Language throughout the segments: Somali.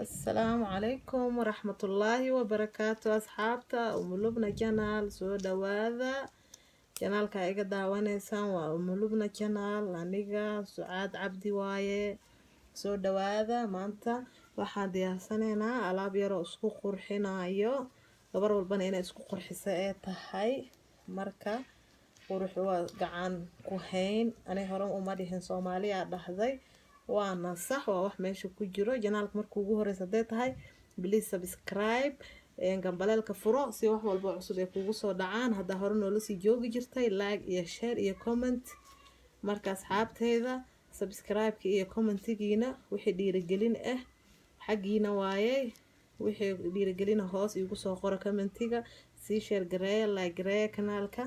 Asalaamu calaykum waraxmatullaahi wabarakaatu. Asxaabta Umulubna Channel, soo dhawaada. Channelka iga daawanaysaan waa Umulubna Channel, aniga Sucaad Cabdi waaye. Soo dhawaada. Maanta waxaan diyaarsanaynaa alaab yaroo isku qurxinayo, gabar walbana inay isku qurxisa ee tahay. Marka qurux waa gacan ku hayn. Ani hore uma dhihin, Soomaaliyaa dhahday, waana sax, waa wax meesha ku jiro. Channelka marka ugu horeysa hadday tahay, please subscribe, gambaleelka furo si wax walba cusub ay kugu soo dhacaan. Haddaa hore noola sii joogi jirtay, like iyo share iyo comment. Marka asxaabteyda, subscribe-ka iyo commentigiina wixii dhiirigelin ah xaggiina waaye. Wixii dhiirigelina hoos iigu soo qoro commentiga. Sii share gareeya, like gareeya kanaalka.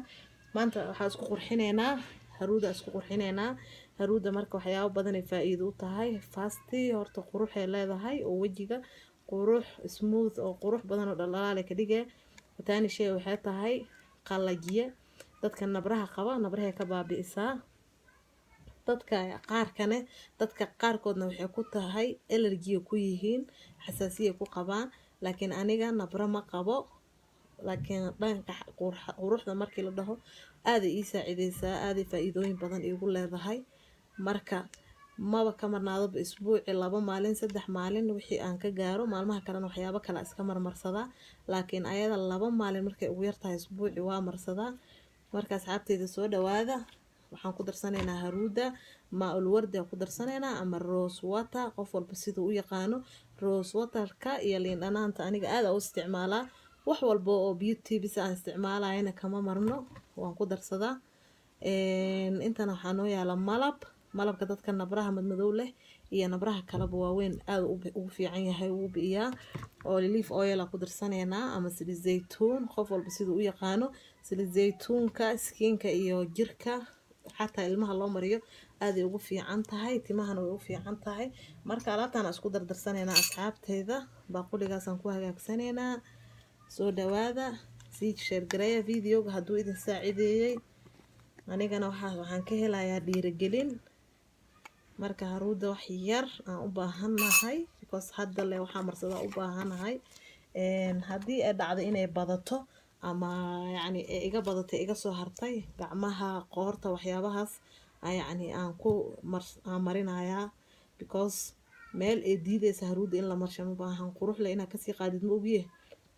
Maanta waxaa isku qurxineynaa haruuda, isku qurxineynaa haruuda. Marka waxyaabo badan ay faa-iido u tahay. First horta quruxay leedahay oo wejiga qurux smooth oo qurux badan oo dhaldhalaale ka dhigee. Taani shay waxay tahay qalajiye. Dadka nabraha qaba nabrahay ka baabi'isaa. Dadka qaarkane, dadka qaarkoodna waxay ku tahay allergy ku yihiin, xasaasiya ku qabaan. Laakiin aniga nabra ma qabo, laakiin dhanka quruxda markii la dhaho aaday ii saacideysaa, aaday faa-iidooyin badan iigu leedahay. Marka maba ka marnaadoba isbuuci 2 maalin, 3 maalin wixii aan ka gaaro. Maalmaha kalena waxyaabo kale iska marmarsadaa, laakiin ayada 2 maalin markay ugu yartahay isbuuci waa marsadaa. Marka asxaabteyda, soo dhawaada. Waxaan ku darsanaynaa haruuda, maa-ul wardi ku darsanaynaa ama rose water, qof walba siduu u yaqaano. Rose waterka iyo liin dhanaanta aniga aada u isticmaalaa. Wax walba oo beauty bis aan isticmaalayana kama marno, waan ku darsadaa. Intana waxaa noo yaala malab. Malabka dadka nabraha madmadow leh iyo nabraha kaleba waaweyn aada ugu fiican yahay, wuu bi'iyaa. Olive oil aa ku darsaneynaa ama saliid zaytuun, qof walba siduu u yaqaano. Saliid zaytuunka skinka iyo jirka, xataa ilmaha loo mariyo, aaday ugu fiican tahay, timahana way u fiican tahay. Marka alaabtaan isku dardarsaneynaa asxaabteyda, baaquligaasaan ku hagaagsanaynaa. Soo dhawaada, sii share gareeya videoga hadduu idin saacideeyey. Anigana waxaan ka helayaa dhiirigelin. Marka haruuda wax yar aan u baahannahay, because hadda le waxaa marsadaa u baahanahay. Haddii ay dhacdo inay badato ama yacni iga badatay, iga soo hartay, gacmaha, qoorta, waxyaabahaas yacni aan ku aan marinayaa, because meel ay diideysa haruuda in la marsho ma baahan. Quruxle inaad kasii qaadid ma ogiye,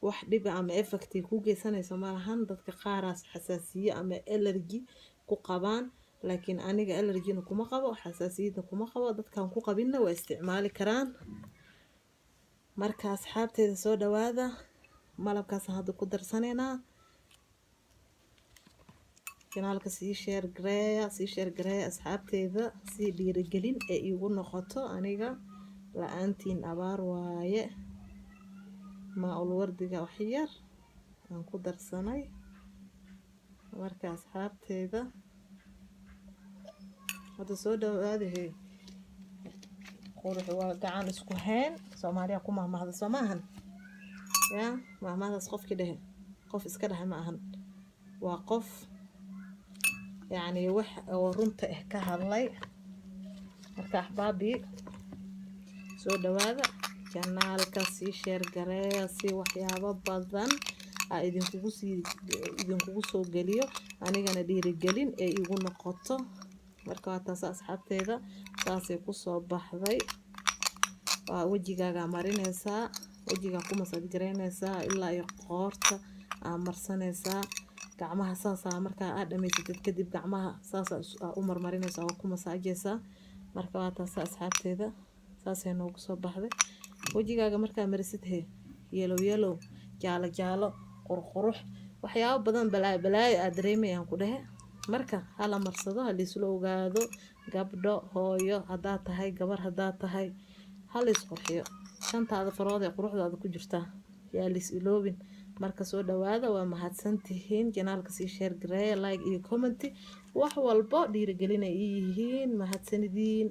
wax dhiba ama effect ay ku geysanayso ma lahan. Dadka qaaraas xasaasiye ama allergy ku qabaan, laakiin aniga allergyna kuma qabo, xasaasiyadna kuma qabo. Dadkan ku qabinna waa isticmaali karaan. Marka asxaabteeda, soo dhawaada. Malabkaasaan hadda ku darsaneynaa. Channelka sii share gareeya, sii share gareeya asxaabteeda, si dhiirigelin ee iigu noqoto. Aniga la-aantiin abaar waaye. Maa-ul wardiga wax yar aan ku darsanay. Marka asxaabteeda, hadda soo dhawaadahe. Qurux waa gacan isku hayn, Soomaaliya ku mahmahda, soo maahan? Ya mahmahdaas qofkii dhehe qof iska dhehe ma ahan, waa qof yacni wax oo runta ah ka hadlay. Marka axbaabii, soo dhawaada. Channelka sii share gareeya si waxyaabo badan aa idinkugu sii idinkugu soo geliyo, anigana dhiirigelin ee igu noqoto. Marka waa taas asxaabteeda, saasay kusoo baxday. Waa wejigaagaa marinaysaa, wejigaa ku massage garaynaysaa, ilaa iyo qoorta aa marsanaysaa. Gacmaha saasaa markaa aad dhamaysatid kadib, gacmaha saasaa u marmarinaysaa oo ku masaajaysaa. Marka waa taasa asxaabteeda, saasay noogu soo baxday. Wejigaaga markaa marisid, he, yellow yellow, jaalo jaalo, qurqurux, waxyaabo badan, balaayo balaayo aad dareemayaan ku dhehe. Marka hala marsado, halaisla ogaado. Gabdho, hooyo haddaad tahay, gabar haddaad tahay, hala isqurxiyo. Shantaada farood ee quruxdaada ku jirtaa, yaa lis iloobin. Marka soo dhawaada, waa mahadsantihiin. Channelka sii share gareeya, like iyo comment, wax walbo dhiirigelinay ii yihiin. Mahadsanidiin.